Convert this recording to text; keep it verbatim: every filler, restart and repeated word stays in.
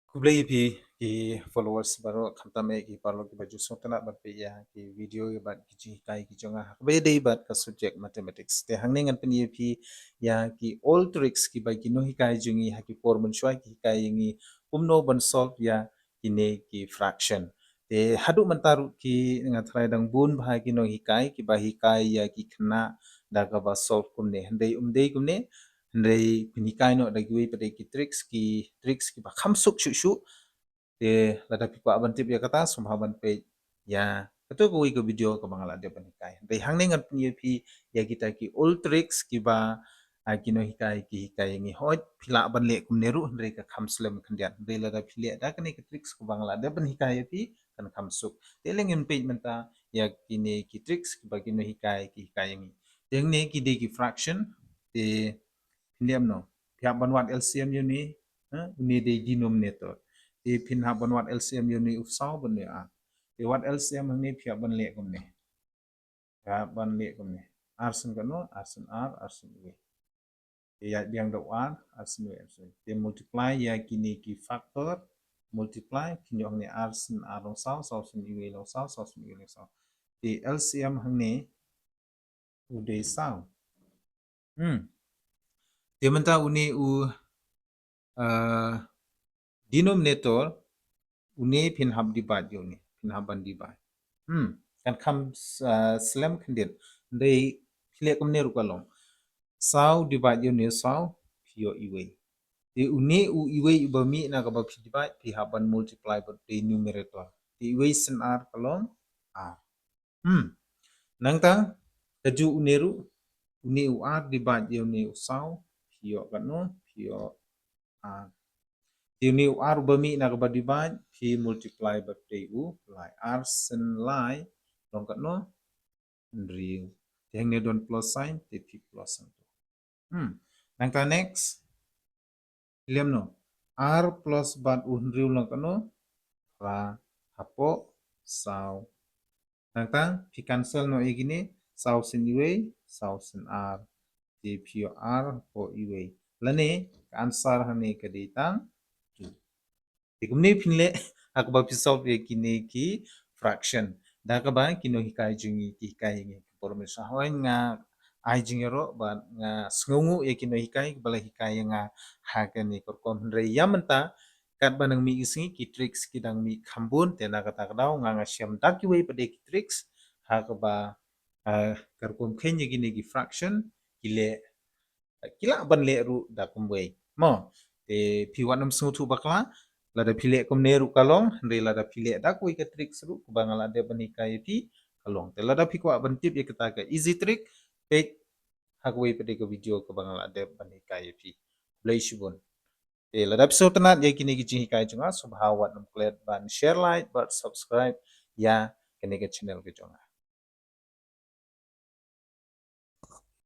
Khublei ïa phi ki followers baroh, khamtam eh ki paralok kiba ju sngewtynnat ban peit ïa ki video bad ki jinghikai ki jong nga ha kaba ïadei bad ka subject mathematics. Te hangne ngan pyni ïa phi ïa ki old tricks kiba ki nonghikai jong ngi ha ki por mynshuwa ki hikai ïa ngi kumno ban solve ïa kine ki fraction. Te haduh mynta ruh ki nga tharai dang bun bha ki nonghikai kiba hikai ïa ki khynnah da kaba solve kumne. Hynrei um dei kumne, hynrei pynhikai noh da kiwei pat de ki tricks, ki tricks kiba kham suk shuh shuh. Te lada phi kwah ban tip ïa kata, sngewbha ban peit ïa kato kawei ka video kaba nga la dep ban hikai. Hynrei hangne ngan pyni ïa phi ïa kita ki old tricks kiba, ah, ki nonghikai ki hikai ïa ngi. Hooid, phi lah ban leh kumne ruh, hynrei ka kham slem khyndiat. Hynrei lada phi leh da kane ka tricks kaba nga la dep ban hikai ïa phi, kan kham suk. Te lehse ngin peit mynta ïa kine ki tricks kiba ki nonghikai ki hikai ïa ngi. Te hangne ki dei ki fraction, te phin leh kumno? Phi hap ban wad L C M ïa une, ha? Une dei denominator. Te phin hap ban wad L C M ïa une u saw bad une u ar. Te wad L C M hangne phi hap ban leh kumne. Phi hap ban leh kumne. Ar sien katno, ar sien ar, ar sien uwei. Te ïaid biang da u ar, ar sien uwei, ar sien uwei. Te multiply ïa kine ki factor, multiply, phin ïoh hangne ar sien ar long saw, saw sien uwei long saw, saw sien uwei long saw. Te L C M hangne u dei saw. Hmm. Te mynta une u, uh, denominator, une phin hap divide ïa une, phin hap ban divide. Hmm. Kan kham, uh, slem khyndiat. Hynrei phi leh kumne ruh ka long. Saw divide ïa une saw, phi ïoh uwei. Te une u uwei uba mih na kaba phi divide, phi hap ban multiply bad u numerator. Te uwei sien ar ka long ar. Hmm. Nangta, kajuh une ruh, une u ar divide ïa une u saw, phi ïoh katno, phi ïoh ar. Te une u ar uba mih na kaba divide, phi multiply bad u lai. Ar sien lai, long katno, hynriew. Te hangne don plus sign, te phi plus hangto. Hmm. Nangta next. Leh kumno? Ar plus bad u hynriew long katno? Phra hapoh saw. Nangta phi cancel noh ïa kine, saw sien uwei, saw sien ar. Te phi ïoh ar hapoh uwei. Lane ka answer hangne ka dei tang two. Te kumne phin leh ha kaba phi solve ïa kine ki fraction. Da kaba ki nonghikai jong ngi ki hikai ïa ngi. Por mynshuwa hooid nga ai jingïaroh bad nga sngewnguh ïa ki nonghikai kiba la hikai ïa nga ha kane ka rukom, hynrei ïa mynta katba nang mih ki sngi ki tricks ki dang mih kham bun. Te na kata ka daw nga, nga shem da kiwei pat de ki tricks ha kaba, ah, ka rukom kheiñ ïa kine ki fraction ki leh, ki lah ban leh ruh da kumwei. Mo, te phi wat nym sngewthuh bakla, lada phi leh kumne ruh ka long, hynrei lada phi leh da kawei ka tricks ruh kaba nga la dep ban hikai ïa phi, ka long. Te lada phi kwah ban tip ïa kata ka easy trick, peit ha kawei pat de ka video kaba nga la dep ban hikai ïa phi. Khublei shibun. Te lada phi sngewtynnat ïa kine ki jinghikai jong nga, sngewbha wat nym klet ban share, like bad subscribe ïa kane ka channel ka jong nga.